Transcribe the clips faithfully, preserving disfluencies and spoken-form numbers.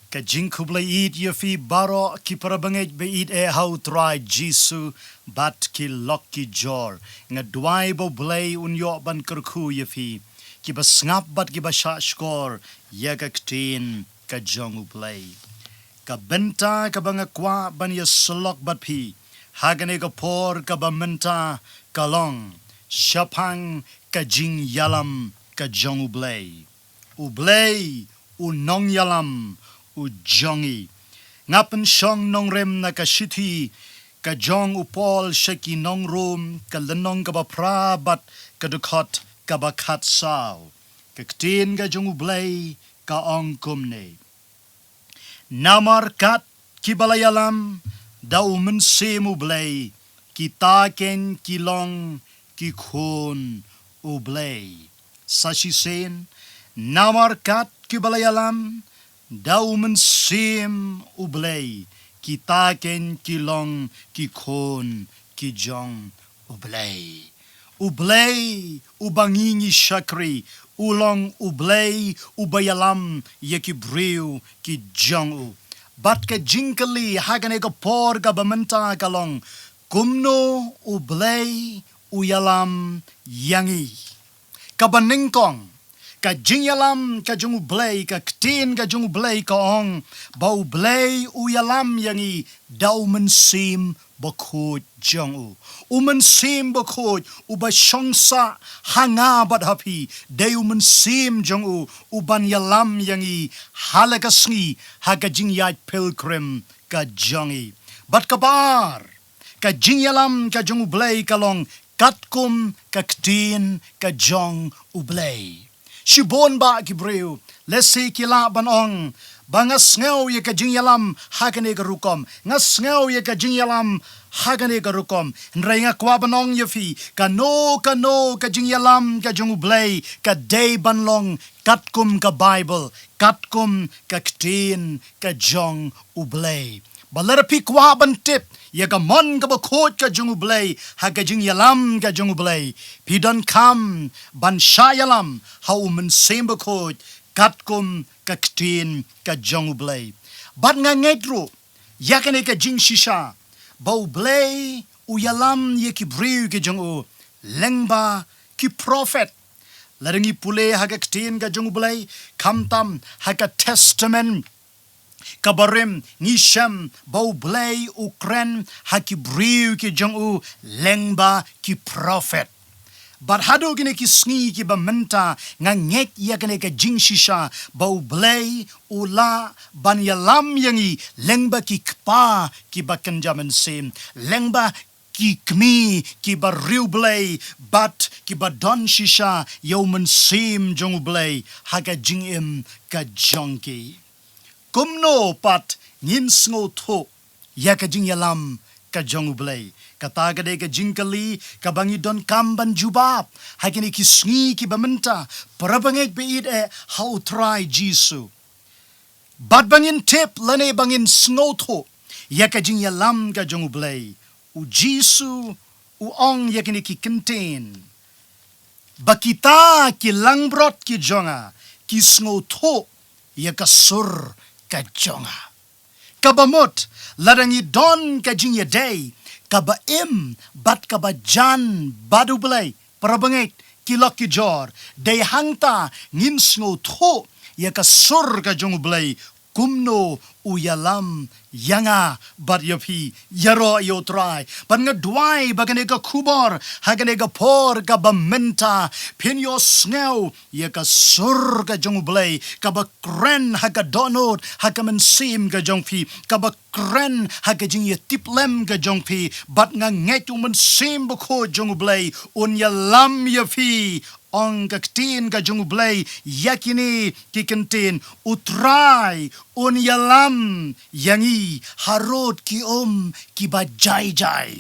Ka jingkhublei ïeit ïa phi baroh ki para bangeit ba ïeit eh ha u Trai Jisu bad ki lok ki jor. Nga duwai ba u Blei un ïoh ban kyrkhu ïa phi, ki ba sngap bad ki ba shahshkor ïa ka ktien ka jong u Blei. Ka bynta kaba nga kwah ban ïasyllok bad phi ha kane ka por kaba mynta ka long shaphang ka jingïalam ka jong u Blei. U Blei u nongïalam u jong ngi. Nga pynshong nongrim na ka shithi ka jong u Paul sha ki nong Rom, ka lynnong kaba phra bad ka dkhot kaba khatsaw. Ka ktien ka jong u Blei ka ong kumne: Namar kat ki ba la ïalam da u Mynsiem u Blei, kita keiñ ki long ki khun u Blei. Sa shisien: Namar kat ki ba la ïalam da u Mynsiem u Blei, kita keiñ ki long ki khun ki jong u Blei. U Blei uba ngi ngi shakri, u long u Blei uba ïalam ïa ki briew ki jong u. Bad ka jingkylli ha kane ka por kaba mynta ka long, kumno u Blei u ïalam ïa ngi? Kaba nyngkong, ka jingïalam ka jong u Blei, ka ktien ka jong u Blei ka ong ba u Blei u ïalam ïa ngi da u Mynsiem Bakhuid jong u. U Mynsiem Bakhuid uba shong sah ha nga bad ha phi, dei u Mynsiem jong u uban ïalam ïa ngi ha la ka sngi ha ka jingïaid pilgrim ka jong ngi. Bad kaba ar, ka jingïalam ka jong u Blei ka long katkum ka ktien ka jong u Blei. Shibun bah ki briew lehse ki lah ban ong ba nga sngew ïa ka jingïalam ha kane ka rukom, nga sngew ïa ka jingïalam ha kane ka rukom. Hynrei nga kwah ban ong ïa phi, kano kano ka jingïalam ka jong u Blei ka dei ban long katkum ka Baibl, katkum ka ktien ka jong u Blei. Ba lada phi kwah ban tip ïa ka mon kaba khuid ka jong u Blei ha ka jingïalam ka jong u Blei, phi donkam ban shah ïalam ha u Mynsiem Bakhuid katkum ka ktien ka jong u Blei. Bad nga ngeit ruh ïa kane ka jingshisha ba u Blei u ïalam ïa ki briew ki jong u lyngba ki prophet. Lada ngi pule ha ka ktien ka jong u Blei, khamtam ha ka Testament kaba rim, ngi shem ba u Blei u kren ha ki briew ki jong u lyngba ki prophet. Bad haduh kine ki sngi kiba mynta nga ngeit ïa kane ka jingshisha ba u Blei u lah ban ïalam ïa ngi lyngba ki kpa kiba kynja mynsiem, lyngba ki kmie kiba riewblei bad kiba don shisha ïa u Mynsiem jong u Blei ha ka jingim ka jong ki. Kumno pat ngin sngewthuh ïa ka jingïalam ka jong u Blei? Kata ka dei ka jingkylli kaba ngi donkam ban jubab ha kine ki sngi kiba mynta, para bangeit ba ïeit eh ha u Trai Jisu. Bad ba ngin tip lane ba ngin sngewthuh ïa ka jingïalam ka jong u Blei, u Jisu u ong ïa kine ki kyntien ba kita ki langbrot ki jong nga ki sngewthuh ïa ka sur ka jong nga. Kaba mut, lada ngi don ka jingïadei kaba im bad kaba jan bad u Blei, para bangeit, ki lok ki jor, dei hangta ngin sngewthuh ïa ka sur ka jong u Blei, kumno u ïalam ïa nga bad ïa phi, ïaroh ïa u Trai. Bad nga duwai ba kane ka khubor ha kane ka por kaba mynta phin ïohsngew ïa ka sur ka jong u Blei kaba kren ha ka dohnud ha ka mynsiem ka jong phi, kaba kren ha ka jingïatiplem ka jong phi. Bad nga ngeit u Mynsiem Bakhuid jong u Blei un ïalam ïa phi. Ong ka ktien ka jong u Blei ïa kine ki kyntien, u Trai un ïalam ïa ngi harud ki um kiba jai jai.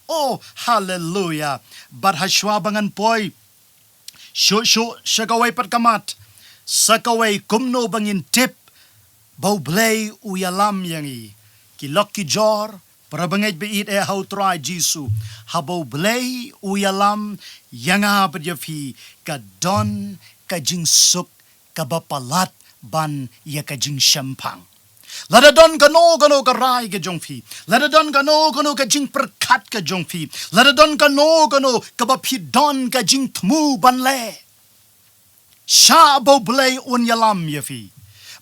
Oh, haleluya. Bad ha shuwa ba ngan poi shuh shuh sha kawei pat ka mat, sa kawei, kumno ba ngin tip ba u Blei u ïalam ïa ngi? Ki lok ki jor, para bangeit ba ïeit eh ha u Trai Jisu, haba u Blei u ïalam ïa nga bad ïa phi, ka don ka jingsuk kaba palat ban ïa ka jingshemphang. Lada don kano kano ka rai ka jong phi, lada don kano kano ka jingpyrkhat ka jong phi, lada don kano kano kaba phi don ka jingthmu ban leh, shah ba U Blei un ïalam ïa phi.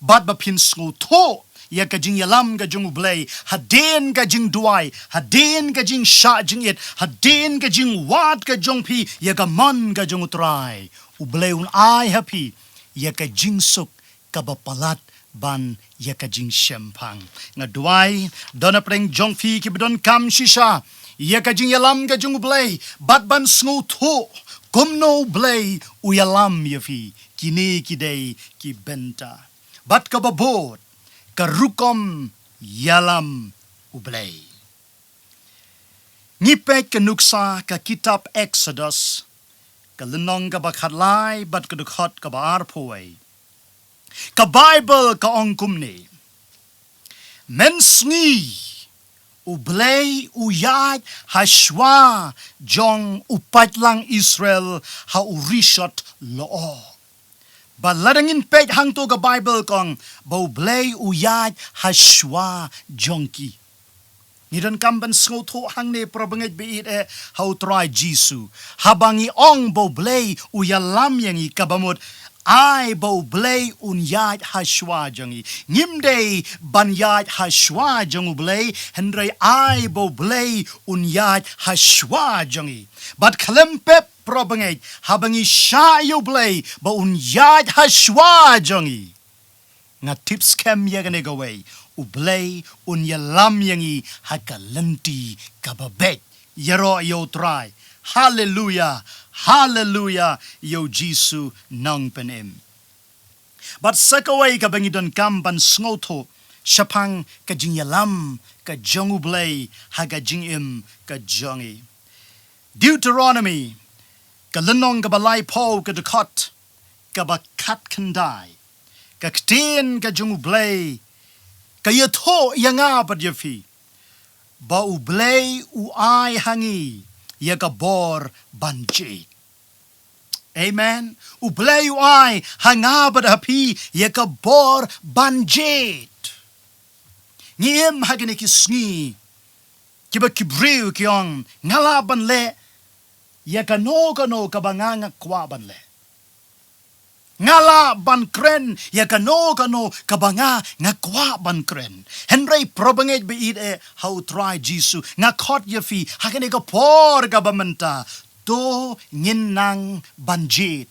Bad ba phin sngewthuh ïa ka jingïalam ka jong U Blei hadien ka jingduwai, hadien ka jingshah jingit, hadien ka jingwad ka jong phi ïa ka mon ka jong U Trai, U Blei un ai ha phi ïa ka jingsuk kaba palat ban ïa ka jingshemphang. Nga duwai, don hapdeng jong phi kiba donkam shisha ïa ka jingïalam ka jong U Blei, bad ban sngewthuh kumno U Blei u ïalam ïa phi, kine ki dei ki bynta. Bad kaba bud, ka rukom ïalam U Blei. Ngi peit ka nuksa ka kitab Exodus, ka lynnong kaba khatlai bad ka dkhot kaba arphew wei. Ka Baibl ka ong kumne: Mynsngi U Blei u ïaid ha shuwa jong u paidlang Israel ha u rishot lyoh. Bad lada ngin peit hangto ka Baibl ka ong ba U Blei u ïaid ha shuwa jong ki. Ngi donkam ban sngewthuh hangne para bangeit ba ïeit eh ha U Trai Jisu. Haba ngi ong ba U Blei u ïalam ïa ngi, kaba mut ai ba U Blei un ïaid ha shuwa jong ngi. Ngim dei ban ïaid ha shuwa jong U Blei, hynrei ai ba U Blei un ïaid ha shuwa jong ngi. Bad khlem pep para bangeit, haba ngi shah ïa U Blei ba un ïaid ha shuwa jong ngi, nga tip skhem ïa kane kawei, U Blei un ïalam ïa ngi ha ka lynti kaba beit. Ïaroh ïa U Trai. Haleluya, haleluya, ïa U Jisu Nongpynim. Bad sa kawei kaba ngi donkam ban sngewthuh shaphang ka jingïalam ka jong U Blei ha ka jingim ka jong ngi. Deuteronomy, ka lynnong kaba laiphew, ka dkhot kaba khatkhyndai. Ka ktien ka jong U Blei ka ïathuh ïa nga bad ïa phi ba U Blei u ai ha ngi ïa ka bor ban jied. Amen. U Blei u ai ha nga bad ha phi ïa ka bor ban jied. Ngi im ha kine ki sngi kiba ki briew ki ong, nga lah ban leh ïa kano kano kaba nga nga kwah ban leh. Nga lah ban kren ïa kano kano kaba nga nga kwah ban kren. Hynrei para bangeit ba ïeit eh ha U Trai Jisu, nga khot ïa phi ha kane ka por kaba mynta, to ngin nang ban jied.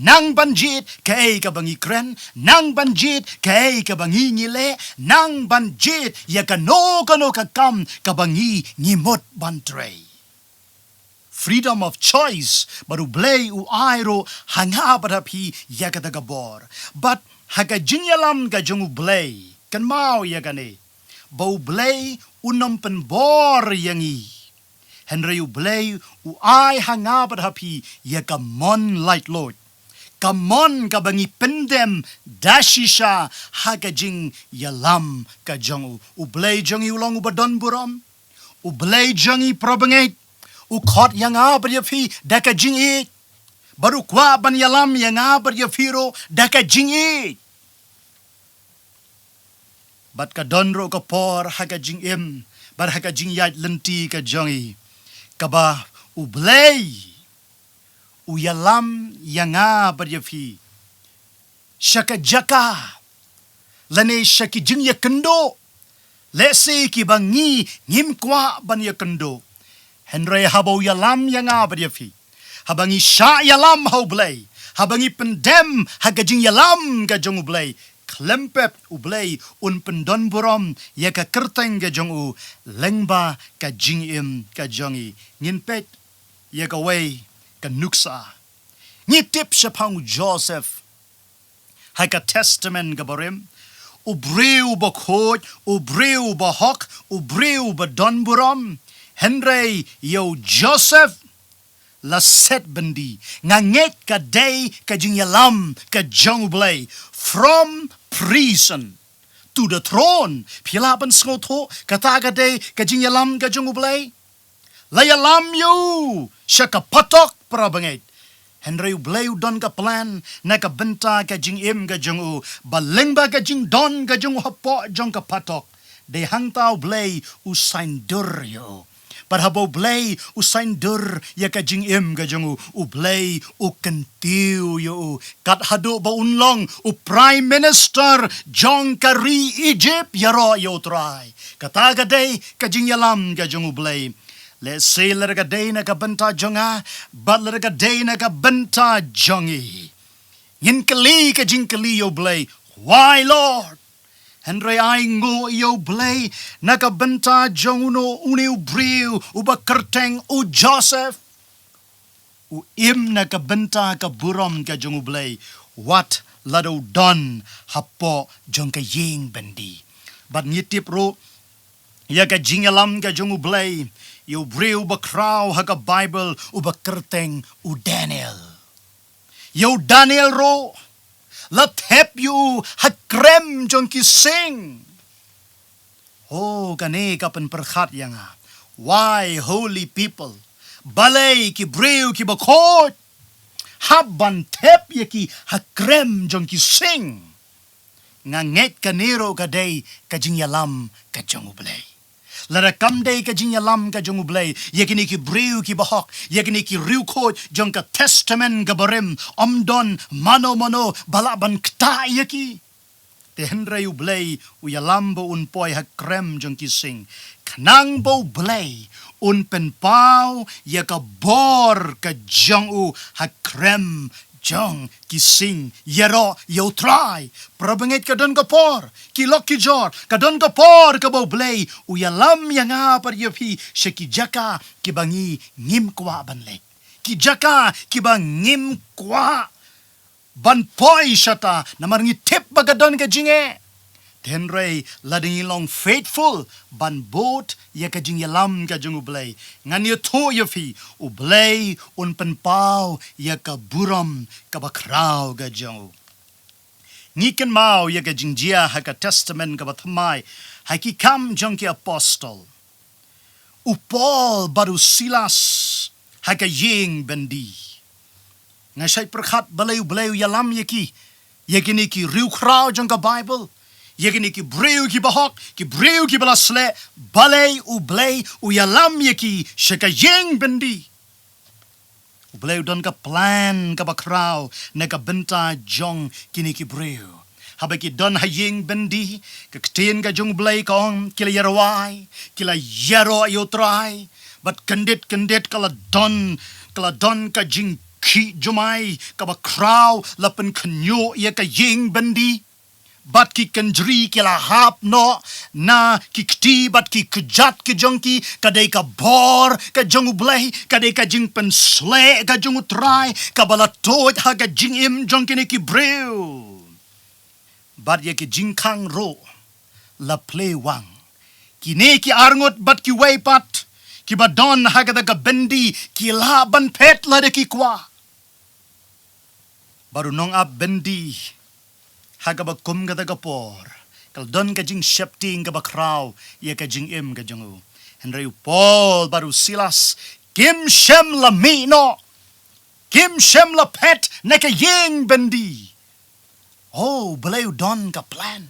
Nang ban jied kaei kaba ngi kren, nang ban jied kaei kaba ngi ngi leh, nang ban jied ïa kano kano ka kam kaba ngi ngi mut ban trei. Freedom of choice, bad U Blei u ai ruh ha nga bad ha phi ïa kata ka bor. Bad ha ka jingïalam ka jong U Blei, kynmaw ïa kane, ba U Blei un ym pynbor ïa ngi, hynrei U Blei u ai ha nga bad ha phi ïa ka mon laitluid, ka mon kaba ngi pyndem da shisha ha ka jingïalam ka jong u. U Blei jong ngi u long uba don burom. U Blei jong ngi, para bangeit, u khot ïa nga bad ïa phi da ka jingïeit. Bad u kwah ban ïalam ïa nga bad ïa phi ruh da ka jingïeit. Bad ka don ruh ka por ha ka jingim bad ha ka jingïaid lynti ka jong ngi, kaba U Blei u ïalam ïa nga bad ïa phi sha ka jaka lane sha ki jingïakynduh, lehse kiba ngi ngim kwah ban ïakynduh. Hynrei haba u ïalam ïa nga bad ïa phi, haba ngi shah ïalam ha U Blei, haba ngi pyndem ha ka jingïalam ka jong U Blei, khlem pep U Blei un pyndon burom ïa ka kyrteng ka jong u lyngba ka jingim ka jong ngi. Ngin peit ïa kawei ka nuksa. Ngi tip shaphang u Joseph ha ka Testament ka Barim, u briew bakhuid, u briew bahok, u briew badon burom. Hynrei ïa u Joseph la set byndi. Nga ngeit ka dei ka jingïalam ka jong U Blei. From prison to the throne. Phi lah ban sngewthuh kata ka dei ka jingïalam ka jong U Blei? La ïalam ïa u sha ka patok, para bangeit. Hynrei U Blei u don ka plan na ka bynta ka jingim ka jong u, ba lyngba ka jingdon ka jong u hapoh jong ka phatok, dei hangta U Blei u saiñdur ïa u. Bad haba U Blei u saiñdur ïa ka jingim ka jong u, U Blei u kyntiew ïa u. Kat haduh ba un long u Prime Minister jong ka ri Egypt ïaroh ïa U Trai. Kata ka dei ka jingïalam ka jong U Blei. Lehse lada ka dei na ka bynta jong nga, bad lada ka dei na ka bynta jong ngi, ngin kylli ka jingkylli ïa U Blei, "Why, Lord?" Hynrei ai nguh ïa U Blei na ka bynta jong uno une u briew uba kyrteng u Joseph. U im na ka bynta ka burom ka jong U Blei, wat lada u don hapoh jong ka ïing byndi. Bad ngi tip ruh ïa ka jingïalam ka jong U Blei ïa u briew bakhraw ha ka Baibl uba kyrteng u Daniel. Ïa u Daniel ruh la thep ïa u ha krem jong ki sing. Oh, kane ka pynpyrkhat ïa nga. Why, holy people? Balei ki briew kiba khuid hap ban thep ïa ki ha krem jong ki sing? Nga ngeit kane ruh ka dei ka jingïalam ka jong U Blei. Lada kam dei ka jingïalam ka jong U Blei ïa kine ki briew kiba hok, ïa kine ki riewkhuid jong ka Testament kaba rim, ym don mano mano ba lah ban ktah ïa ki. Te hynrei U Blei u ïalam ba un poi ha krem jong ki sing, khnang ba U Blei un pynpaw ïa ka bor ka jong u ha krem jong ki sing ïaroh ïa U Trai. Para bangeit, ka don ka por, ki lok ki jor, ka don ka por kaba U Blei u ïalam ïa nga bad ïa phi sha ki jaka kiba ngi ngim kwah ban leit, ki jaka kiba ngim kwah ban poi shata, namar ngi tip ba ka don ka jingeh. Te hynrei lada ngi long faithful ban bud ïa ka jingïalam ka jong U Blei, ngan ïathuh ïa phi, U Blei un pynpaw ïa ka burom kaba khraw ka jong u. Ngi kynmaw ïa ka jingjia ha ka Testament kaba thymmai, ha Ki Kam jong ki Apostol. U Paul bad u Silas ha ka ïing byndi. Nga shait pyrkhat balei U Blei u ïalam ïa ki, ïa kine ki riewkhraw jong ka Baibl, ïa kine ki briew kiba hok, ki briew kiba la sleh, balei U Blei u ïalam ïa ki sha ka ïing byndi. U Blei u don ka plan kaba khraw na ka bynta jong kine ki briew. Haba ki don ha ïing byndi, ka ktien ka jong U Blei ka ong, ki la ïarwai, ki la ïaroh ïa U Trai. Bad kyndit kyndit ka la don, ka la don ka jingkhih jumai kaba khraw, la pynkhynñiuh ïa ka ïing byndi. Bad ki kynjri ki la hap noh na ki kti bad ki kjat ki jong ki. Ka dei ka bor ka jong U Blei, ka dei ka jingpynsleh ka jong U Trai kaba la tuid ha ka jingim jong kine ki briew. Bad ïa ki jingkhang ruh la plie wang. Kine ki arngut bad kiwei pat kiba don ha kata ka byndi ki lah ban phet lada ki kwah. Bad u nongap byndi ha kaba kum kata ka por, ka la don ka jingsheptieng kaba khraw ïa ka jingim ka jong u. Hynrei u Paul bad u Silas kim shym la mih noh, kim shym la phet na ka ïing byndi. Oh, U Blei u don ka plan.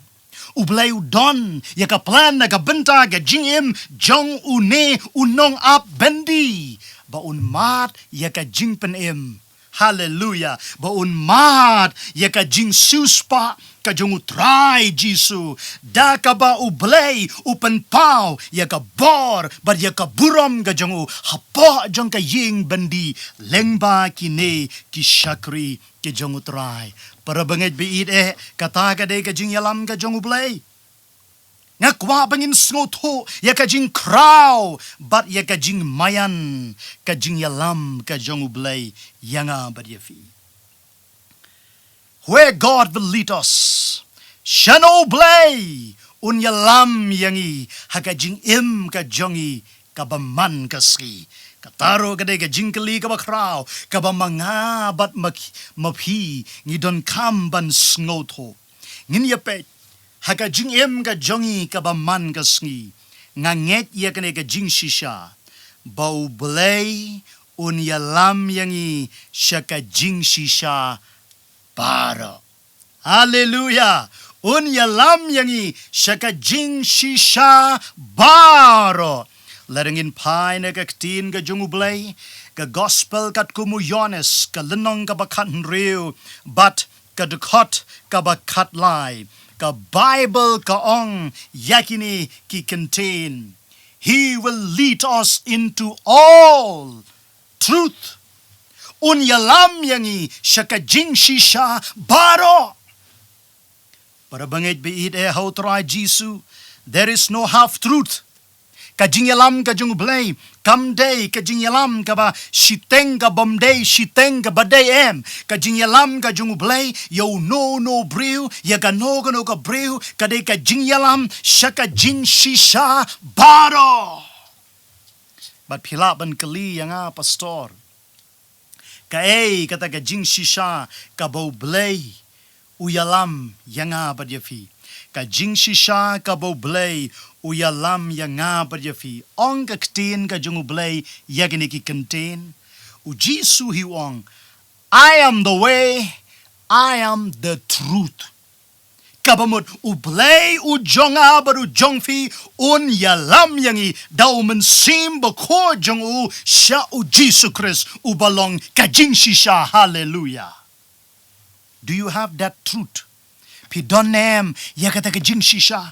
U Blei u don ïa ka plan na ka bynta ka jingim jong une u nongap byndi, ba un mad ïa ka jingpynim. Haleluya. Ba un mad ïa ka jingsiewspah ka jong U Trai Jisu, da kaba U Blei u pynpaw ïa ka bor bad ïa ka burom ka jong u hapoh jong ka ïing byndi, lyngba kine ki shakri ki jong U Trai. Para bangeit ba ïeit, eh, kata ka dei ka jingïalam ka jong U Blei. Nga kwah ba ngin sngewthuh ïa ka jingkhraw bad ïa ka jingmaïan ka jingïalam ka jong U Blei ïa nga bad ïa phi. Where God will lead us. Shano U Blei un ïalam ïa ngi ha ka jingim ka jong ngi kaba man ka sngi. Kata ruh ka dei ka jingkylli kaba khraw kaba ma nga bad ma phi ngi donkam ban sngewthuh. Ngin ïa peit ha ka jingim ka jong ngi kaba man ka sngi. Nga ngeit ïa kane ka jingshisha, ba U Blei Un ïalam ïa ngi sha ka jingshisha baroh. Haleluya. Un ïalam ïa ngi sha ka jingshisha baroh. Lada ngin phai na ka ktien ka jong U Blei, ka gospel katkum u Ïoannis, ka lynnong kaba khathynriew bad ka dkhot kaba khatlai, ka Baibl ka ong ïa kine ki kyntien: He will lead us into all truth. Un ïalam ïa ngi sha ka jingshisha baroh. Para bangeit ba ïeit eh ha U Trai Jisu, there is no half truth. Ka jingïalam ka jong U Blei kam dei ka jingïalam kaba shiteng, kabym dei shiteng, kaba dei em. Ka jingïalam ka jong U Blei ïa uno uno u briew, ïa kano kano ka briew, ka dei ka jingïalam sha ka jingshisha baroh. Bad phi lah ban kylli ïa nga, Pastor, kaei kata ka jingshisha kaba U Blei u ïalam ïa nga bad ïa phi? Ka jingshisha kaba U Blei u ïalam ïa nga bad ïa phi, ong ka ktien ka jong U Blei ïa kine ki kyntien. U Jisu hi u ong, "I am the way, I am the truth." Kaba mut U Blei u jong nga bad u jong phi un ïalam ïa ngi da U Mynsiem Bakhuid jong u sha U Jisu Khrist uba long ka jingshisha. Haleluya. Do you have that truth? Phi don ne em ïa kata ka jingshisha?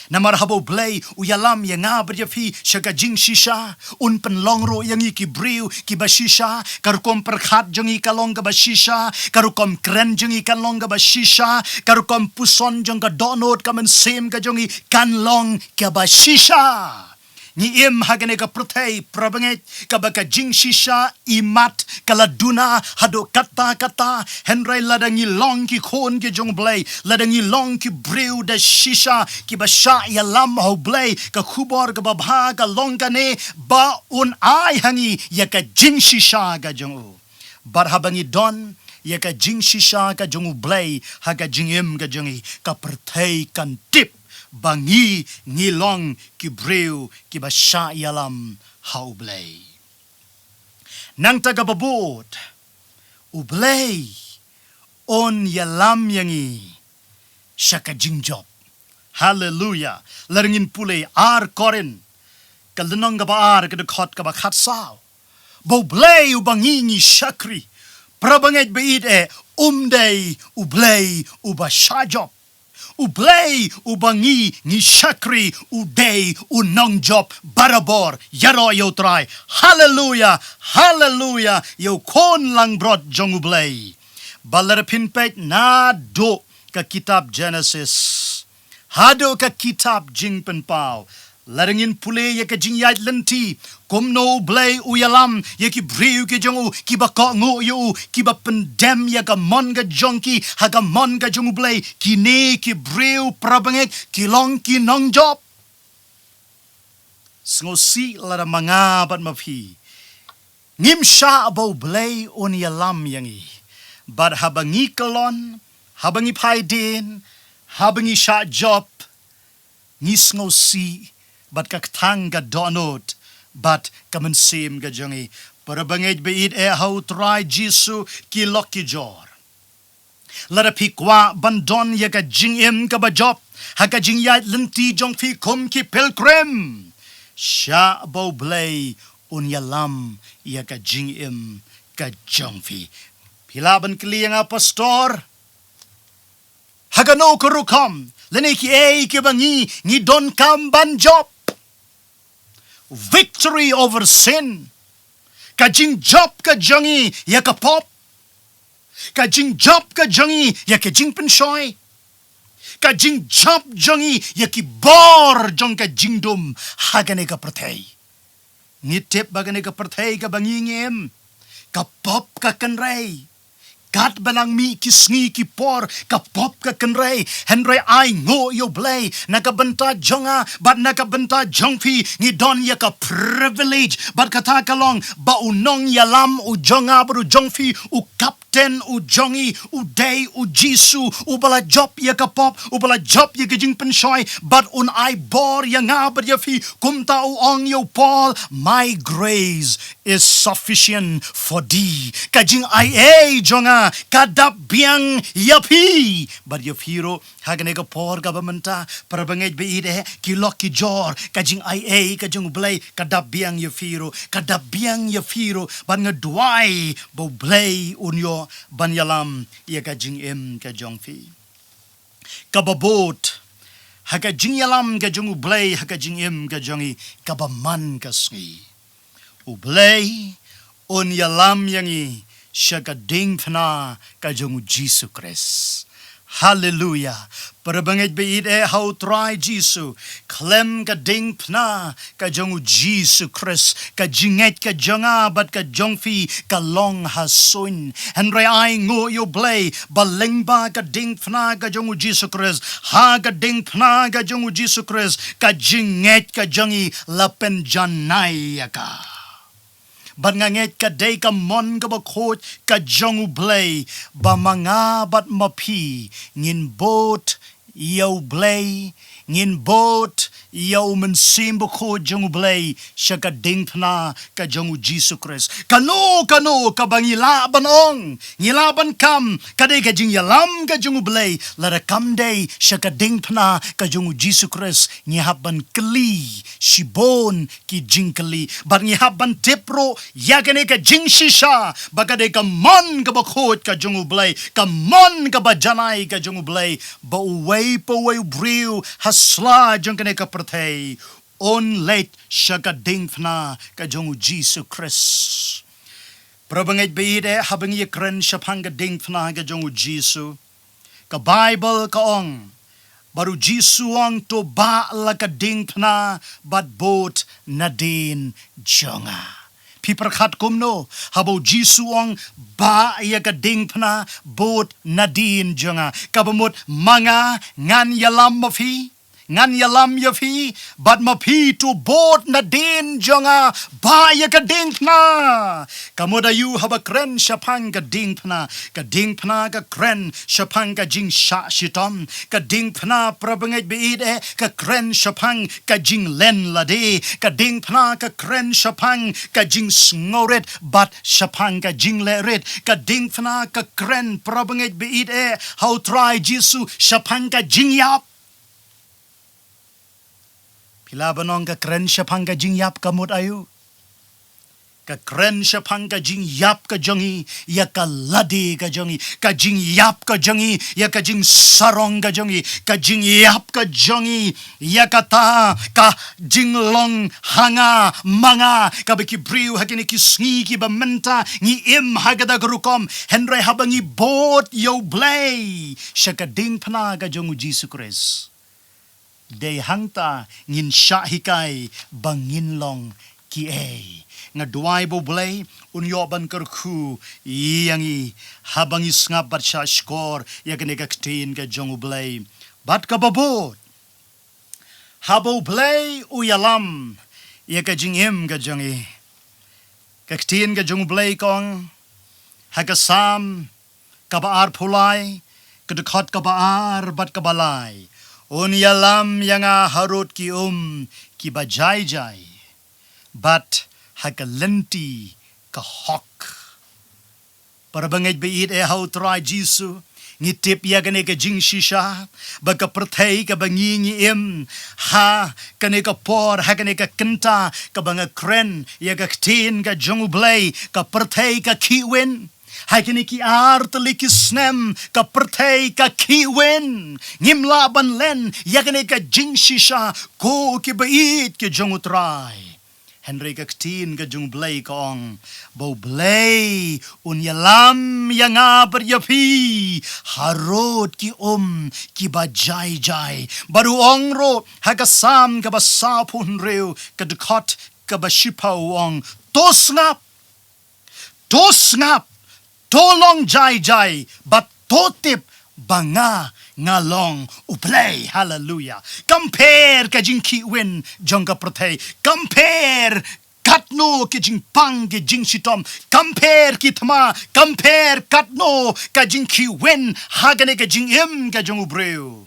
Namar haba U Blei u ïalam ïa nga bad ïa phi sha ka jingshisha, un pynlong ruh ïa ngi ki briew kiba shisha. Ka rukom pyrkhat jong ngi kan long kaba shisha, ka rukom kren jong ngi kan long kaba shisha, ka rukom puson jong ka dohnud ka mynsiem ka jong ngi kan long kaba shisha. Ngi im ha kane ka pyrthei, para bangeit, kaba ka jingshisha imat ka la duna haduh katta katta. Hynrei lada ngi long ki khun ki jong U Blei, lada ngi long ki briew da shisha kiba shah ïalam ha U Blei, ka khubor kaba bha ka long kane, ba un ai ha ngi ïa ka jingshisha ka jong u. Bad haba ngi don ïa ka jingshisha ka jong U Blei ha ka jingim ka jong ngi, ka pyrthei kan tip ba ngi, ngi long ki briew kiba shah ïalam ha U Blei. Nangta kaba bud, U Blei un ïalam ïa ngi sha ka jingjop. Haleluya. Lada ngin pule Ar Korinth, ka lynnong kaba ar, ka dkhot kaba khatsaw, ba U Blei uba ngi ngi shakri, para bangeit ba ïeit eh, um dei U Blei uba shah jop. U Blei uba ngi ngi shakri u dei u nongjop barabor. Ïaroh ïa U Trai. Haleluya, haleluya, ïa u khun langbrot jong U Blei. Ba lada phin peit naduh ka kitab Genesis haduh ka kitab Jingpynpaw, lada ngin pule ïa ka jingïaid lynti, kumno U Blei u ïalam ïa ki briew ki jong u, kiba kohnguh ïa u, kiba pyndem ïa ka mon ka jong ki ha ka mon ka jong U Blei, kine ki briew, para bangeit, ki long ki nongjop. Sngewsih lada ma nga bad ma phi ngim shah ba U Blei un ïalam ïa ngi. Bad haba ngi kyllon, haba ngi phai dien, haba ngi shah jop, ngi sngewsih bad ka kthang ka dohnud bad ka mynsiem ka jong ngi. Para bangeit ba ïeit eh ha U Trai Jisu, ki lok ki jor, lada phi kwah ban don ïa ka jingim kaba jop ha ka jingïaid lynti jong phi kum ki pilgrim, shah ba U Blei un ïalam ïa ka jingim ka jong phi. Phi lah ban kylli ïa nga, Pastor, ha kano ka rukom lane kiei kiba ngi ngi donkam ban jop? Victory over sin. Ka jingjop ka jong ngi ïa ka pop. Ka jingjop ka jong ngi ïa ka jingpynshoi. Ka jingjop jong ngi ïa ki bor jong ka jingdum ha kane ka pyrthei. Ngi tip ba kane ka pyrthei kaba ngi ngi im, ka pop ka kynrei. katba nang mih ki sngi ki por, ka pop ka kynrei. Hynrei ai nguh ïa U Blei, na ka bynta jong nga bad na ka bynta jong phi, ngi don ïa ka privilege bad kata ka long ba u nongïalam u jong nga bad u jong phi, u kap ten u jong ngi, u dei U Jisu, uba la jop ïa ka pop, uba la jop ïa ka jingpynshoi, bad un ai bor ïa nga bad ïa phi, kumta u ong ïa u Paul, "My grace is sufficient for thee." Ka jingaiei jong nga ka dap biang ïa phi bad ïa phi ruh. Ha kane ka por kaba mynta, para bangeit ba ïeit eh, ki lok ki jor, ka jingaiei ka jong U Blei ka dap biang ïa phi ruh, ka dap biang ïa phi ruh, bad nga duwai ba U Blei un ïoh ban ïalam ïa ka jingim ka jong phi. Kaba bud ha ka jingïalam ka jong U Blei ha ka jingim ka jong ngi, kaba man ka sngi, U Blei un ïalam ïa ngi sha ka diengphna ka jong U Jisu Khrist. Haleluia. Para bangeit ba ïeit eh ha U Trai Jisu, khlem ka diengphna ka jong U Jisu Khrist, ka jingngeit ka jong nga bad ka jong phi ka long ha suiñ. Hynrei ai nguh ïa U Blei ba lyngba ka diengphna ka jong U Jisu Khrist, ha ka diengphna ka jong U Jisu Khrist, ka jingngeit ka jong ngi la pynjanai ïa ka. Bad nga ngeit ka dei ka mon kaba khuid ka jong U Blei ba ma nga bad ma phi ngin bud ïa U Blei, ngin bud ïa U Mynsiem Bakhuid jong U Blei sha ka diengphna ka jong U Jisu Khrist. Kano kano kaba ngi lah ban ong, ngi lah ban kam, ka dei ka jingïalam ka jong U Blei, lada kam dei sha ka diengphna ka jong U Jisu Khrist, ngi hap ban kylli shibun ki jingkylli. Bad ngi hap ban tip ruh ïa kane ka jingshisha ba ka dei ka mon kaba khuid ka jong U Blei, ka mon kaba janai ka jong U Blei, ba uwei pa uwei u briew ha sla jong kane ka pyrthei un leit sha ka diengphna ka jong U Jisu Khrist. Para bangeit ba ïeit eh, haba ngi ïakren shaphang ka diengphna ka jong U Jisu, ka Baibl ka ong, bad U Jisu u ong, "To bah la ka diengphna bad bud nadien jong nga." Phi pyrkhat kumno haba U Jisu u ong, "Bah ïa ka diengphna bud nadien jong nga"? Kaba mut ma nga ngan ïalam ma phi, ngan ïalam ïa phi, bad ma phi to bud nadien jong nga, bah ïa ka diengphna. Ka mut aïu haba kren shaphang ka diengphna? Ka diengphna ka kren shaphang ka jingshah shitom. Ka diengphna, para bangeit ba ïeit eh, ka kren shaphang ka jinglen lade. Ka diengphna ka kren shaphang ka jingsngewrit bad shaphang ka jinglehrit. Ka diengphna ka kren, para bangeit ba ïeit eh, ha U Trai Jisu shaphang ka jingïap. Phi lah ban ong ka kren shaphang ka jingïap ka mut aïu? Ka kren shaphang ka jingïap ka jong ngi ïa ka lade ka jong ngi, ka jingïap ka jong ngi ïa ka jingsarong ka jong ngi, ka jingïap ka jong ngi ïa kata ka jinglong ha nga ma nga, kaba ki briew ha kine ki sngi kiba mynta ngi im ha kata ka rukom. Hynrei haba ngi bud ïa U Blei sha ka diengphna ka jong U Jisu Khrist, dei hangta ngin shah hikai ba ngin long kiei. Nga duwai ba U Blei un ïoh ban kyrkhu ïa ngi haba ngi sngap bad shah shkor ïa kane ka ktien ka jong U Blei. Bad kaba bud, haba U Blei u ïalam ïa ka jingim ka jong ngi, ka ktien ka jong U Blei ka ong ha ka Salm kaba arphew lai, ka dkhot kaba ar bad kaba lai, "Un ïalam ïa nga harud ki um kiba jai jai bad ha ka lynti ka hok." Para bangeit ba ïeit eh ha U Trai Jisu, ngi tip ïa kane ka jingshisha ba ka pyrthei kaba ngi ngi im ha kane ka por, ha kane ka kynta kaba nga kren ïa ka ktien ka jong U Blei, ka pyrthei ka khih win. Ha kine ki ar tylli ki snem ka pyrthei ka khih win. Ngim lah ban len ïa kane ka jingshisha, ko kiba ïeit ki jong U Trai. Hynrei ka ktien ka jong U Blei ka ong ba U Blei un ïalam ïa nga bad ïa phi harud ki um kiba jai jai. Bad u ong ruh ha ka Salm kaba sawphew hynriew, ka dkhot kaba shiphew, u ong, "To sngap, to sngap, To long jai jai, bad to tip ba nga, nga long U Blei. Haleluia. Kam pher ka jingkhih win jong ka pyrthei. Kam pher katno ki jingpang ki jingshitom. Kam pher ki thma. Kam pher katno ka jingkhih win ha kane ka jingim ka jong u briew.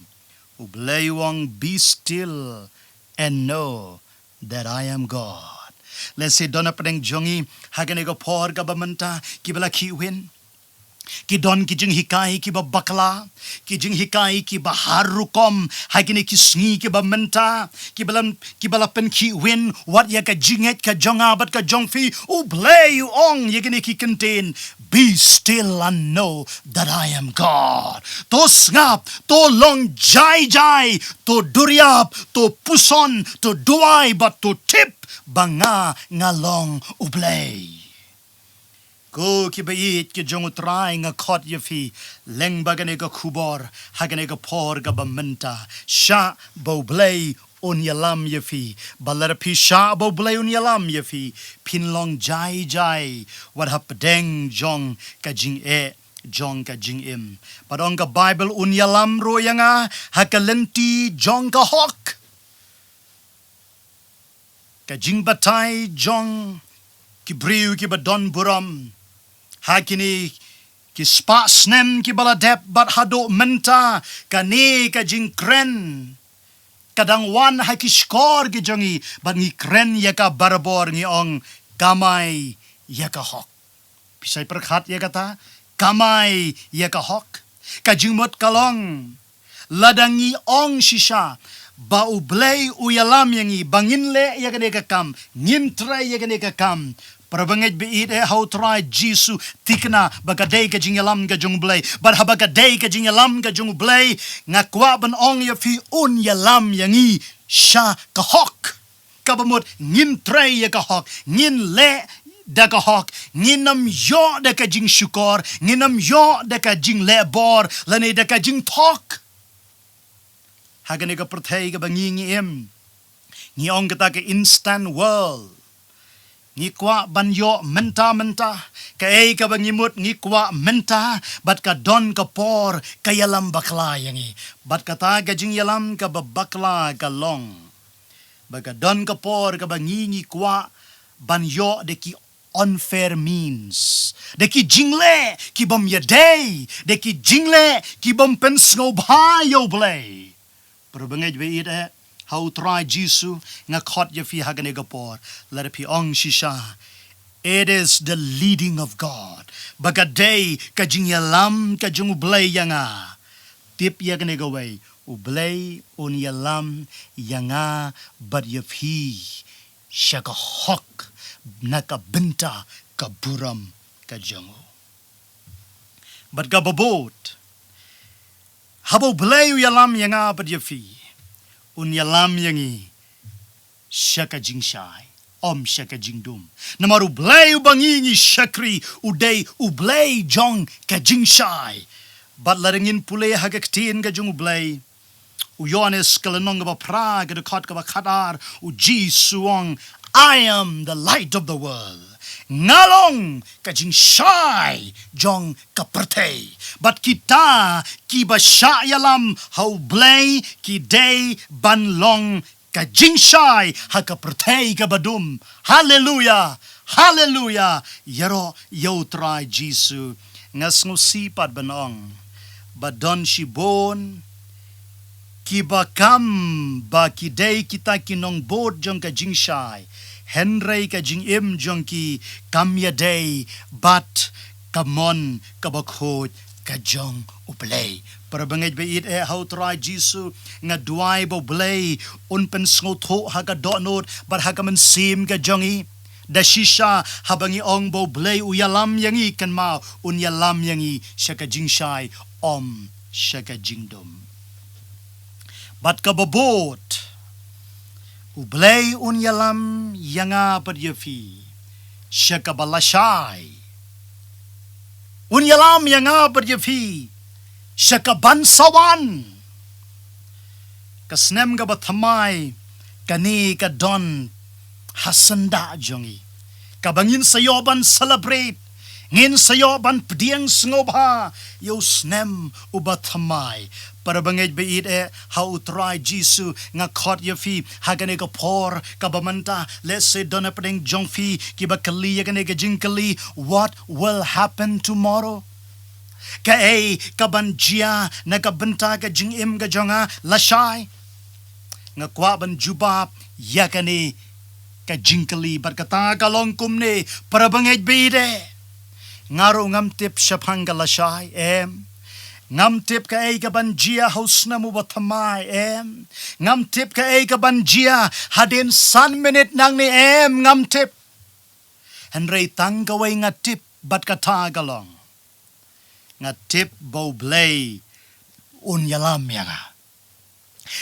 U Blei u ong, "Be still and know that I am God." Lehse don hapdeng jong ngi ha kane ka por kaba mynta kiba la khih win. Ki don ki jinghikai kiba bakla, ki jinghikai kiba har rukom ha kine ki sngi kiba mynta, kiba la, kiba la pynkhih win wat ïa ka jingngeit ka jong nga bad ka jong phi. U Blei u ong ïa kine ki kyntien, "Be still and know that I am God." To sngap, to long jai jai, to duriap, to puson, to duwai bad to tip ba nga, nga long U Blei. Ko kiba ïeit ki jong U Trai, nga khot ïa phi lyngba kane ka khubor ha kane ka por kaba mynta. Shah ba U Blei un ïalam ïa phi. Bad lada phi shah ba U Blei un ïalam ïa phi, phin long jai jai wat hapdeng jong ka jingeh jong ka jingim. Bad ong ka Baibl, un ïalam ruh ïa nga ha ka lynti jong ka hok. Ka jingbatai jong ki briew kiba don burom ha kine ki spah snem kiba la dep bad haduh mynta, kane ka jingkren ka dang wan ha ki shkor ki jong ngi, bad ngi kren ïa ka barabor, ngi ong, "Kamai ïa ka hok." Phi sa pyrkhat ïa kata, "Kamai ïa ka hok." Ka jingmut ka long, lada ngi ong shisha ba U Blei u ïalam ïa ngi ba ngin leh ïa kane ka kam, ngin trei ïa kane ka kam, para bangeit ba ïeit eh ha U Trai Jisu, thikna ba ka dei ka jingïalam ka jong U Blei. Bad haba ka dei ka jingïalam ka jong U Blei, nga kwah ban ong ïa phi, un ïalam ïa ngi sha ka hok. Kaba mut ngin trei ïa ka hok, ngin leh da ka hok, ngin ym ïoh da ka jingshukor, ngin ym ïoh da ka jingleh bor lane da ka jingthok. Ha kane ka pyrthei kaba ngi, ngi im, ngi ong kata ka instant world. Ngi kwah ban ïoh mynta mynta, kaei kaba ngi mut ngi kwah mynta, bad ka don ka por ka ïalam bakla ïa ngi. Bad kata ka jingïalam kaba bakla ka long ba ka don ka por kaba ngi, ngi kwah ban ïoh da ki unfair means, da ki jingleh ki bym ïadei, da ki jingleh ki bym pynsngewbha ïa U Blei. Para bangeit ba ïeit eh ha U Trai Jisu, nga khot ïa phi ha kane ka por, lada phi ong shisha, "It is the leading of God." Ba ka dei ka jingïalam ka jong U Blei ïa nga. Tip ïa kane kawei, U Blei un ïalam ïa nga bad ïa phi sha ka hok na ka bynta ka burom ka jong u. Bad kaba bud, haba U Blei u ïalam ïa nga bad ïa phi, un ïalam ïa ngi sha ka jingshai, ym sha ka jingdum. Namar U Blei uba ngi, ngi shakri, u dei U Blei jong ka jingshai. Bad lada ngin pule ha ka ktien ka jong U Blei, u Ïoannis ka lynnong kaba phra, ka dkhot kaba khatar, u Jisu u ong, "I am the light of the world." Nga long ka jingshai jong ka pyrthei. Bad kita kiba shah ïalam ha U Blei ki dei ban long ka jingshai ha ka pyrthei kaba dum. Haleluia! Haleluia! Ïaroh ïa U Trai Jisu. Nga sngewsih pat ban ong ba don shibun kiba kam ba ki dei kita ki nongbud jong ka jingshai, hynrei ka jingim jong ki kam ïadei bad ka mon kaba khuid ka jong U Blei. Para bangeit ba ïeit eh ha U Trai Jisu, nga duwai ba U Blei un pynsngewthuh ha ka dohnud bad ha ka mynsiem ka jong ngi. Da shisha haba ngi ong ba U Blei u ïalam ïa ngi, kynmaw, un ïalam ïa ngi sha ka jingshai, ym sha ka jingdum. Bad kaba bud, U Blei un ïalam ïa nga bad ïa phi sha kaba lashai. Un ïalam ïa nga bad ïa phi sha kaban sa wan. Ka snem kaba thymmai kane ka don ha syndah jong ngi, kaba ngin sa ïoh ban celebrate Ngin sa ïoh ban pdiang sngewbha ïa u snem uba thymmai. Para bangeit ba ïeit eh ha u Trai Jisu, nga khot ïa phi ha kane ka por kaba mynta, lehse don hapdeng jong phi kiba kylli ïa kane ka jingkylli, "What will happen tomorrow?" Kaei kaban jia na ka bynta ka jingim ka jong nga lashai? Nga kwah ban jubab ïa kane ka jingkylli bad kata ka long kumne, para bangeit ba ïeit eh. Nga ruh ngam tip shaphang ka lashai, em. Ngam tip kaei kaban jia ha u snem uba thymmai, em. Ngam tip kaei kaban jia hadien san minit nangne, em, ngam tip. Hynrei tang kawei nga tip bad kata ka long, nga tip ba U Blei un ïalam ïa nga.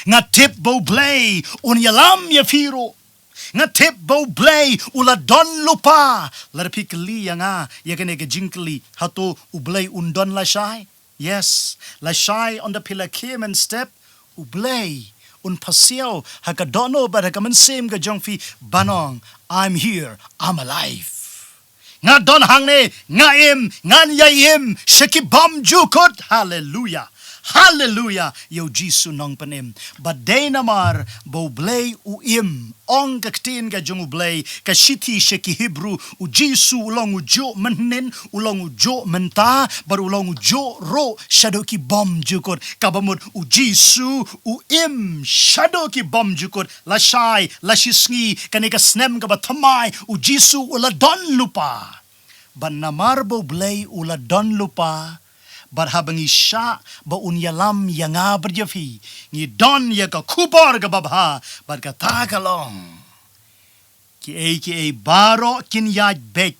Nga tip ba U Blei un ïalam ïa phi ruh. Nga tip ba U Blei u la don lypa. Lada phi kylli ïa nga ïa kane ka jingkylli, hato U Blei un don lashai? Yes, lashai ynda phi la khie mynstep, U Blei un pasiaw ha ka dohnud bad ha ka mynsiem ka jong phi ban ong, "I'm here, I'm alive. Nga don hangne, nga im, ngan ïai im sha ki bymjukut." Haleluia. Haleluia ïa U Jisu Nongpynim. Bad dei namar ba U Blei u im, ong ka ktien ka jong U Blei, ka shithi sha ki Hebru, U Jisu u long u juh mynhynnin, u long u juh mynta, bad u long u juh ruh shaduh ki bymjukut. Kaba mut U Jisu u im shaduh ki bymjukut, lashai lashisngi, kane ka snem kaba thymmai, U Jisu u la don lypa. Bad namar ba U Blei u la don lypa, bad haba ngi shah ba un ïalam ïa nga bad ïa phi, ngi don ïa ka khubor kaba bha, bad kata ka long, kiei kiei baroh kin ïaid beit.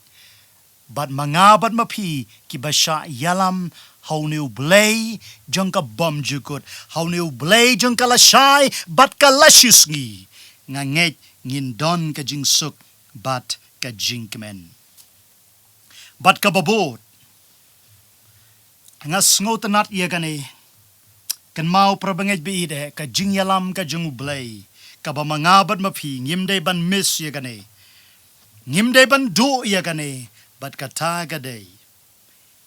Bad ma nga bad ma phi kiba shah ïalam ha une U Blei jong ka bymjukut, ha une U Blei jong ka lashai bad ka lashisngi, nga ngeit ngin don ka jingsuk bad ka jingkmen. Bad kaba bud, nga sngewtynnat ïa kane. Kynmaw para bangeit ba ïeit eh, ka jingïalam ka jong U Blei, kaba ma nga bad ma phi ngim dei ban miss ïa kane. Ngim dei ban duh ïa kane. Bad kata ka dei,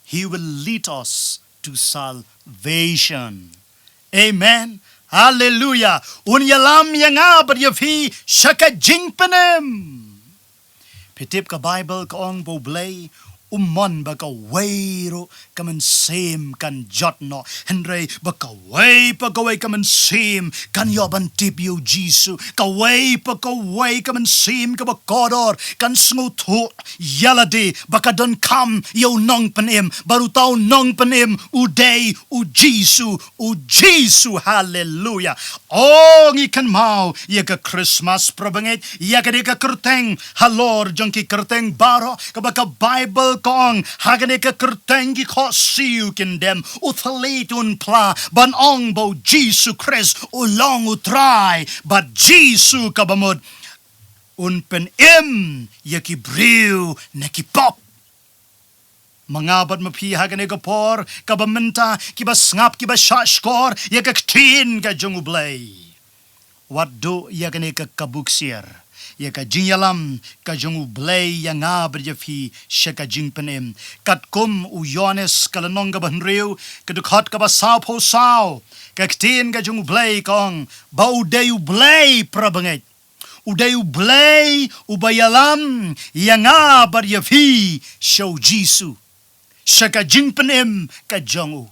He will lead us to salvation. Amen. Haleluia. Un ïalam ïa nga bad ïa phi sha ka jingpynim. Phi tip ka Baibl ka ong ba U Blei um mon ba kawei ruh ka mynsiem kan jot noh. Hynrei ba kawei pa kawei ka mynsiem kan ïoh ban tip ïa U Jisu. Kawei pa kawei ka mynsiem kaba kordor kan sngewthuh ïa lade ba ka donkam ïa U Nongpynim, bad uta U Nongpynim u dei U Jisu, U Jisu. Haleluia. O, ngi kynmaw ïa ka Christmas para bangeit, ïa kane ka kyrteng halor jong ki kyrteng baroh, kaba ka Baibl ka ong, ha kane ka kyrteng ki khohsiew kin dem, u thylliej un phla, ban ong ba U Jisu Khrist u long U Trai, bad Jisu kaba mut un pynim ïa ki briew na ki pop. Ma nga bad ma phi ha kane ka por kaba mynta, kiba sngap, kiba shahshkor ïa ka ktien ka jong U Blei, wat duh ïa kane ka kabu ksiar, ïa ka jingïalam ka jong U Blei ïa nga bad ïa phi sha ka jingpynim. Katkum u Ïoannis ka lynnong kaba hynriew, ka dkhot kaba sawphew saw, ka ktien ka jong U Blei ka ong ba u dei U Blei, para bangeit. U dei U Blei uba ïalam ïa nga bad ïa phi sha U Jisu, sha ka jingpynim ka jong u.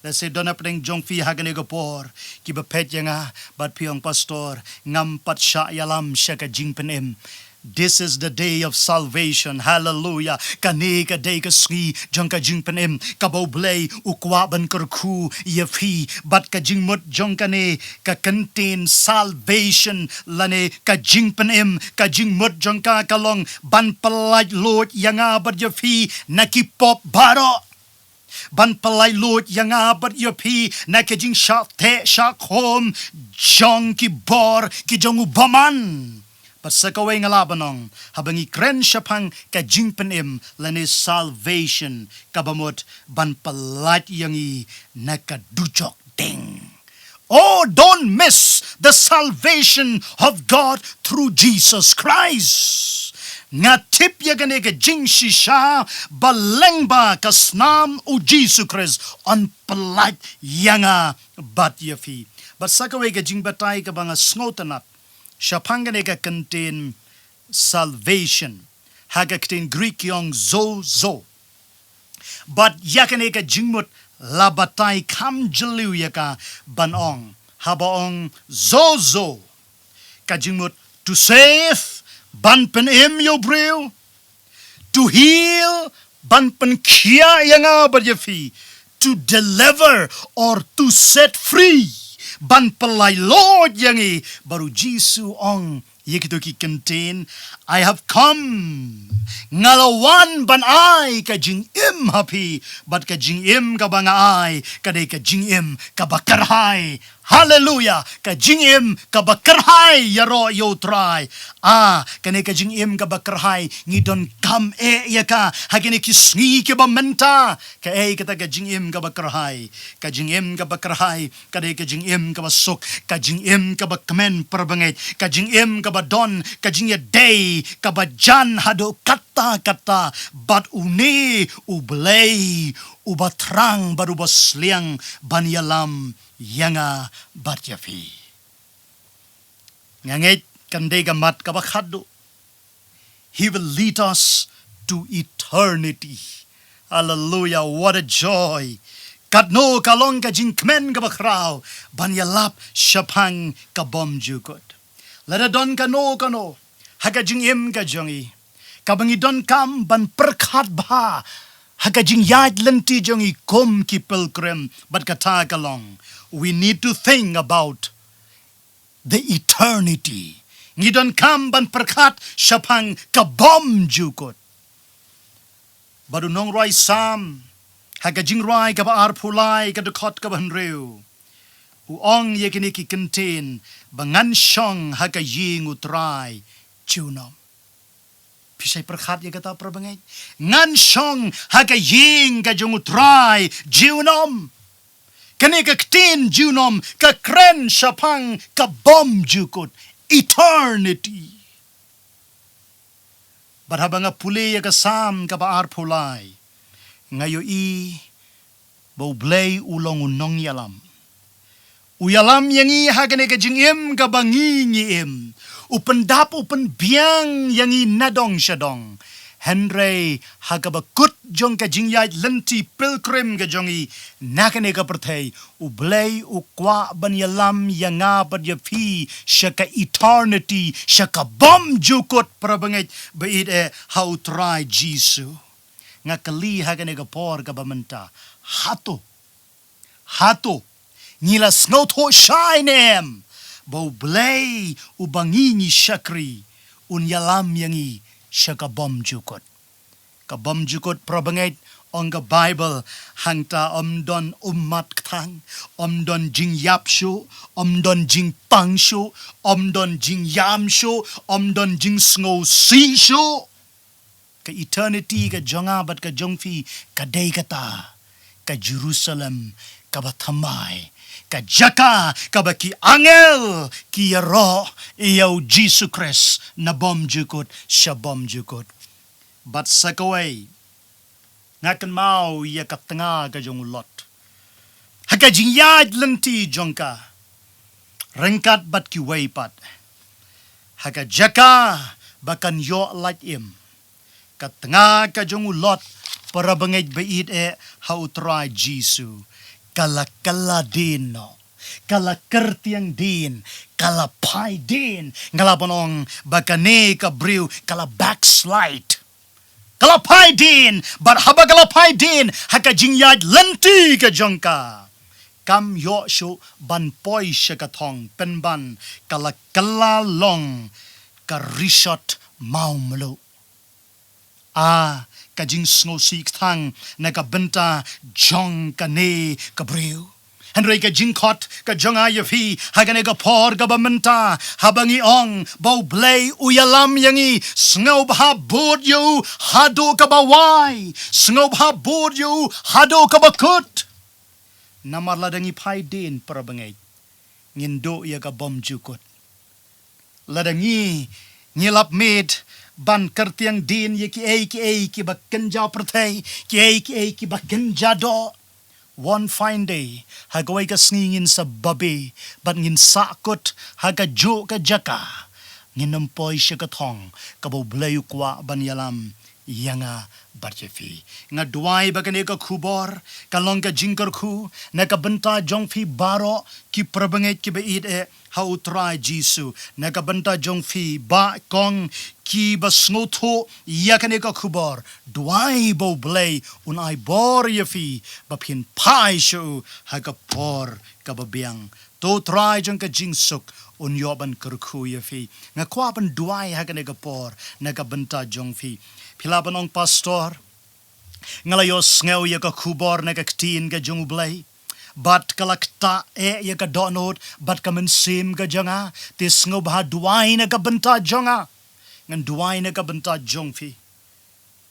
Lehse don hapdeng jong phi ha kane ka por kiba peit ïa nga bad phi ong, "Pastor, ngam pat shah ïalam sha ka jingpynim." This is the day of salvation. Hallelujah. Kane ka dei ka sngi jong ka jingpynim, kaba U Blei u kwah ban kyrkhu ïa phi. Bad ka jingmut jong kane ka kyntien salvation lane ka jingpynim, ka jingmut jong ka ka long ban pyllait luid ïa nga bad ïa phi na ki pop baroh. Ban pyllait luid ïa nga bad ïa phi na ka jingshah teh shah khum jong ki bor ki jong u bymman. Bad sa kawei nga lah ban ong, haba ngi kren shaphang ka jingpynim lane salvation, kaba mut ban pyllait ïa ngi na ka dujok ding. Oh, don't miss the salvation of God through Jesus Christ. Nga tip ïa kane ka jingshisha, ba lyngba ka snam u Jisu Khrist yn pyllait ïa nga bad ïa phi. Bad sa kawei ka jingbatai kaba nga sngewtynnat shaphang kane ka kyntien salvation, ha ka ktien Greek ki ong sozo. Bad ïa kane ka jingmut la batai kham jylliew ïa ka ban ong, haba ong sozo, ka jingmut to save, ban pynim ïa u briew, to heal, ban pynkhiah ïa nga bad ïa phi, to deliver or to set free, ban pyllait luid ïa ngi. Bad u Jisu ong ïa kito ki kyntien, I have come, nga la wan ban ai ka jingim ha phi, bad ka jingim kaba nga ai ka dei ka jingim kaba kyrhai. Haleluya. Ka jingim kaba kyrhai ïaroh ïa u Trai. Ah, kane ka jingim kaba kyrhai ngi donkam eh ïa ka ha kine ki sngi kiba mynta. Kaei kata ka jingim kaba kyrhai? Ka jingim kaba kyrhai ka dei ka jingim kaba suk, ka jingim kaba kmen, parabangeit, ka jingim kaba don ka jingïadei kaba jan haduh katta katta bad une u Blei uba thrang bad uba sliang ban ïalam ïa nga bad ïa phi. Nga ngeit kan dei ka mat kaba khatduh. He will lead us to eternity. Hallelujah, what a joy. Katno ka long ka jingkmen kaba khraw ban ïalap shaphang ka bymjukut. Lada don kano kano ha ka jingim ka jong ngi kaba ngi donkam ban pyrkhat bha ha ka jingïaid lynti jong ngi kum ki pilgrim, bad kata ka long, we need to think about the eternity. Ngi donkam ban pyrkhat shaphang ka bymjukut. Bad u nongrwai Salm ha ka jingrwai kaba arphew lai, ka dkhot kaba hynriew, u ong ïa kine ki kyntien, ba ngan shong ha ka ïing u Trai junom. Phi sa pyrkhat ïa kata, parabangeit? Ngan shong ha ka ïing ka jong u Trai junom. Kane ka ktien junom ka kren shaphang ka bymjukut, eternity. Bad haba nga pule ïa ka Salm kaba arphew lai, nga ïohi ba u Blei u long u nongïalam. U ïalam ïa ngi ha kane ka jingim kaba ngi ngi im. U pyndap, u pynbiang ïa ngi nadong shadong. Hynrei ha kaba kut jong ka jingïaid lynti pilgrim ka jong ngi na kane ka pyrthei, u Blei u kwah ban ïalam ïa nga bad ïa phi sha ka eternity, sha ka bymjukut, parabangeit ba ïeit eh, ha u Trai Jisu. Nga kylli ha kane ka por kaba mynta, hato, hato ngi la sngewthuh shai ne em ba u Blei uba ngi ngi shakri un ïalam ïa ngi sha ka bymjukut? Ka bymjukut, parabangeit, ong ka Baibl, hangta ym don ummat kthang, ym don jingïap shuh, ym don jingpang shuh, ym don jingïam shuh, ym don jingsngewsih shuh. Ka eternity ka jong nga bad ka jong phi ka dei kata ka Jerusalem kaba thymmai, ka jaka kaba ki angel ki ïaroh ïa u Jisu Khrist na bymjukut sha bymjukut. Bad sa kawei, nga kynmaw ïa ka tnga ka jong u Lot ha ka jingïaid lynti jong ka ryngkat bad kiwei pat, ha ka jaka ba kan ïoh lait im. Ka tnga ka jong u Lot, parabangeit ba ïeit eh ha u Trai Jisu, ka la kylla dien noh, ka la kyrtiang dien, ka la phai dien. Nga lah ban ong ba kane ka briew ka la backslide, ka la phai dien. Bad haba ka la phai dien ha ka jingïaid lynti ka jong ka, kam ïoh shuh ban poi sha ka thong, pynban ka la kylla long ka rishot mawmluh. Ah, ka jingsngewsih kthang na ka bynta jong kane ka briew. Hynrei ka jingkhot ka jong nga ïa phi ha kane ka por kaba mynta, haba ngi ong ba u Blei u ïalam ïa ngi, sngewbha bud ïa u haduh kaba wai, sngewbha bud ïa u haduh kaba kut. Namar lada ngi phai dien, parabangeit, ngin duh ïa ka bymjukut. Lada ngi, ngi lap miet ban kyrtiang dien ïa kiei kiei kiba kynja pyrthei, kiei kiei kiba kynja doh. One fine day, ha kawei ka sngi ngin sa babe, bad ngin sahkut ha kajuh ka jaka. Ngin ym poi sha ka thong kaba U Blei u kwah ban ïalam ïa nga bad ïa phi. Nga duwai ba kane ka khubor kan long ka jingkyrkhu na ka bynta jong phi baroh ki parabangeit kiba ïeit eh ha U Trai Jisu. Na ka bynta jong phi, bah kong, kiba sngewthuh ïa kane ka khubor, duwai ba U Blei un ai bor ïa phi ba phin phai sha u ha ka por kaba biang. To U Trai jong ka jingsuk un ïoh ban kyrkhu ïa phi. Nga kwah ban duwai ha kane ka por na ka bynta jong phi. Phi lah ban ong, Pastor, nga la ïohsngew ïa ka khubor na ka ktien ka jong U Blei, bad ka la ktah eh ïa ka dohnud bad ka mynsiem ka jong nga. Te sngewbha duwai na ka bynta jong nga. Ngan duwai na ka bynta jong phi.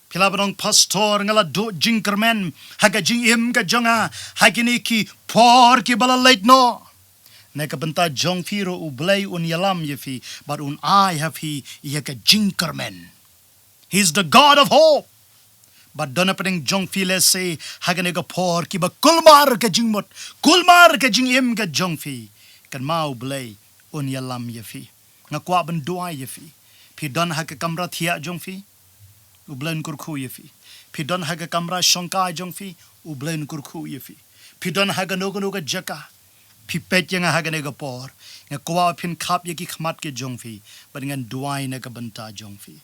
Phi lah ban ong, Pastor, nga la duh jingkyrmen ha ka jingim ka jong nga ha kine ki por kiba la leit noh. Na ka bynta jong phi ruh U Blei un ïalam ïa phi bad un ai ha phi ïa ka jingkyrmen. He's the God of hope. Bad don napdeng jong phi lehse ha kane ka por kiba kulmar ka jingmut, kulmar ka jingim ka jong phi. Kynmaw, U Blei un ïalam ïa phi. Nga kwah ban duwai ïa phi. Phi don ha ka kamra thiah jong phi, U Blei un kyrkhu ïa phi. Phi don ha ka kamra shongkai jong phi, U Blei un kyrkhu ïa phi. Phi don ha kano kano ka jaka, phi peit ïa nga ha kane ka por. Nga kwah phin khap ïa ki khmat ki jong phi bad ngan duwai na ka bynta jong phi.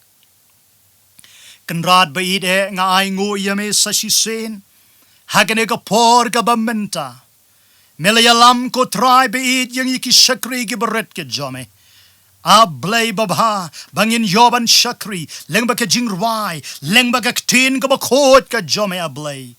Kynrad ba ïeit eh, nga ainguh ïa me sa shisien ha kane ka por kaba mynta. Me la ïalam, ko Trai ba ïeit, ïa ngi ki shakri kiba rit ki jong me. A Blei babha, ba ngin ïoh ban shakri lyngba ka jingrwai, lyngba ka ktien kaba khuid ka jong me, A Blei.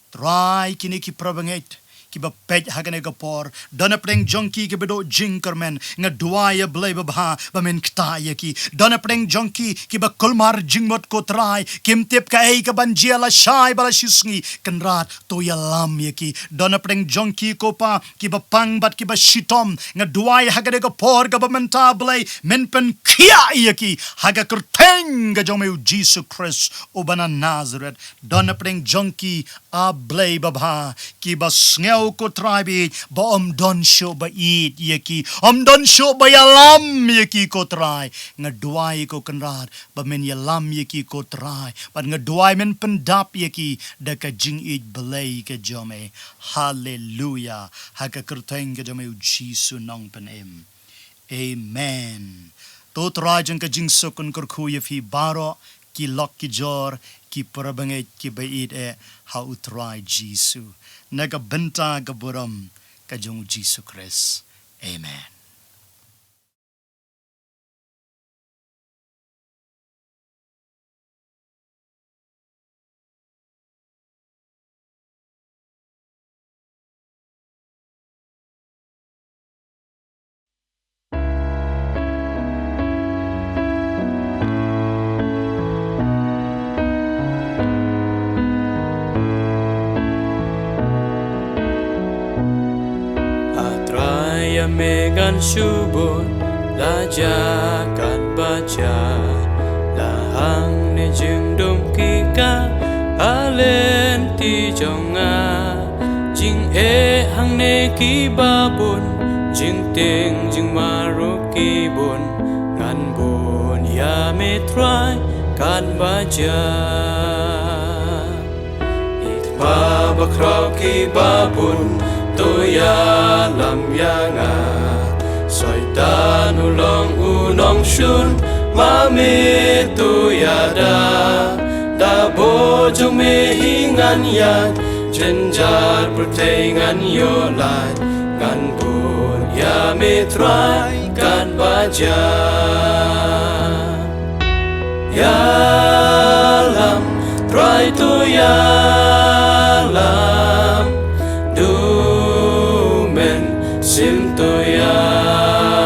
Trai, kine ki parabangeit kiba peit ha kane ka por, don napdeng jong ki kiba duh jingkyrmen, nga duwai, A Blei babha, ba men ktah ïa ki. Don napdeng jong ki kiba kulmar jingmut, ko Trai, kim tip kaei kaban jia lashai bad lashisngi. Kynrad, to ïalam ïa ki. Don napdeng jong ki, ko Pa, kiba pang bad kiba shitom, nga duwai ha kane ka por kaba mynta, Blei, men pynkhiah ïa ki ha ka kyrteng ka jong me, U Jisu Khrist uba na Nasareth. Don napdeng jong ki, A Blei babha, kiba sngew, ko Trai ba ïeit, ba ym don shuh ba ïeit ïa ki, ym don shuh ba ïalam ïa ki, ko Trai. Nga duwai, ko Kynrad, ba men ïalam ïa ki, ko Trai, bad nga duwai men pyndap ïa ki da ka jingïeit Blei ka jong me. Haleluya. Ha ka kyrteng ka jong me, U Jisu Nongpynim. Amen. To Trai jong ka jingsuk un kyrkhu ïa phi baroh, ki lok ki jor, ki parabangeit kiba ïeit eh ha U Trai Jisu. Na ka bynta ka burom ka jong U Jisu Khrist. Amen. A Trai, ïa me ngan shu bud, la jia katba jia, la hangne jingdum ki ka ha lynti jong nga. Jingeh hangne kiba bun, jingtieng jingmar ruh ki bun, ngan bun ïa me Trai katba jia. Ïa ki ba bakhraw kiba bun, to ïalam ïa nga. Soitan u long u nongshun, ma me to ïada. Da bor jong me hi ngan ïaid, jynjar pyrthei ngan ïoh lait, ngan bun ïa me Trai katba jia. Ïalam, Trai to ïalam, duh mynsiem to ïalam,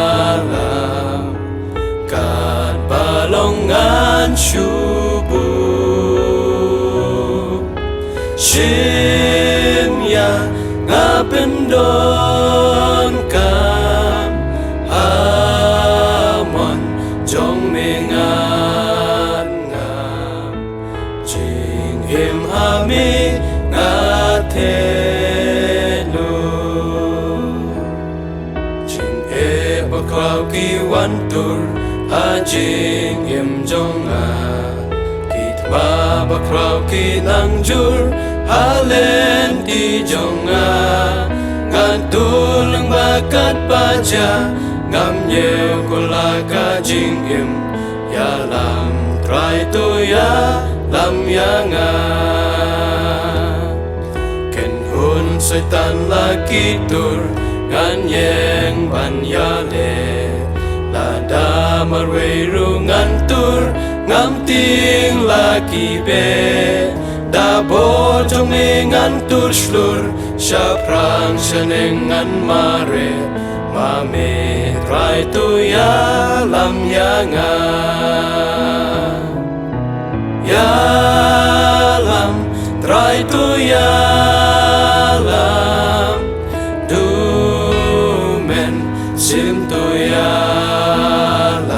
katba long ngan shu bud. Shim ïa nga pyndonkam, ha mon jong me nga bakhraw ki wan tur ha jingim jong nga. Ki thma bakhraw ki nang jur ha lynti jong nga. Ngan tur lyngba katba jia, ngam ñiew kular ka jingim. Ïalam Trai, to ïalam ïa nga. Kynhun Soitan la ki tur, ngan ïeng ban ïaleh. Lada marwei ruh ngan tur, ngam tieng la ki beh. Da bor jong me ngan tur shlur, shaphrang shaneng ngan mareh. Ma me Trai, to ïalam ïa nga. Ïalam Trai, to ïalam. Du men shim, to ïalam.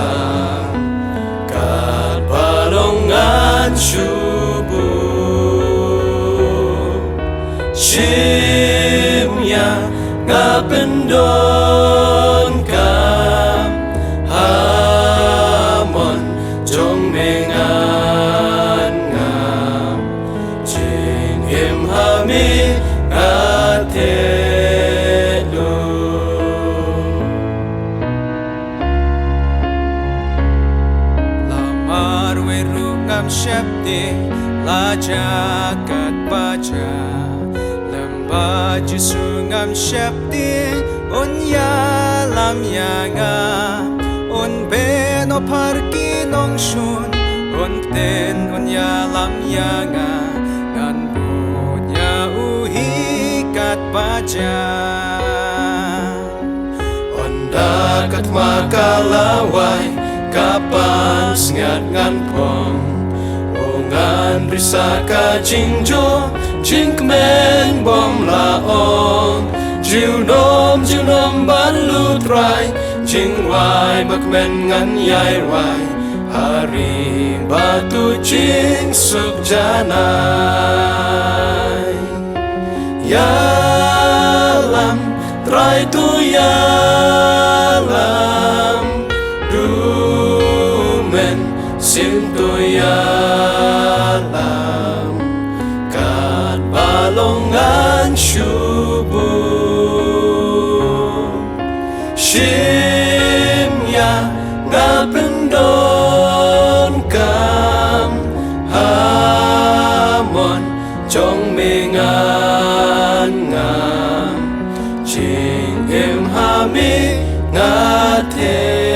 Katba long ngan shu buh. Shim ïa nga pyndonkam, ha mon jong me ngan ngam. Jingim ha me nga theh lut. La marwei ruh ngam sheptieng, la jia katba jia. Lem bad Jisu ngam sheptieng, un ïalam ïa nga. Un beh noh phar ki nongshun, un ktien, un ïalam ïa nga. Ngan bud ïa u hi katba jia. Ynda ka thma ka la wai, ka pansngiat ngan phong. O ngan risa ka jingjop, jingkmen bym lah ong. Junom, junom bad u Trai, jingwai ba kmen ngan ïai wai. Ha ri bad u jingsuk janai. Ïalam Trai, to ïalam. Du men shim, to ïalam. Katba long ngan shu buh. Shim ïa nga pyndonkam, ha mon jong me ngan ngam. Jingim ha me nga theh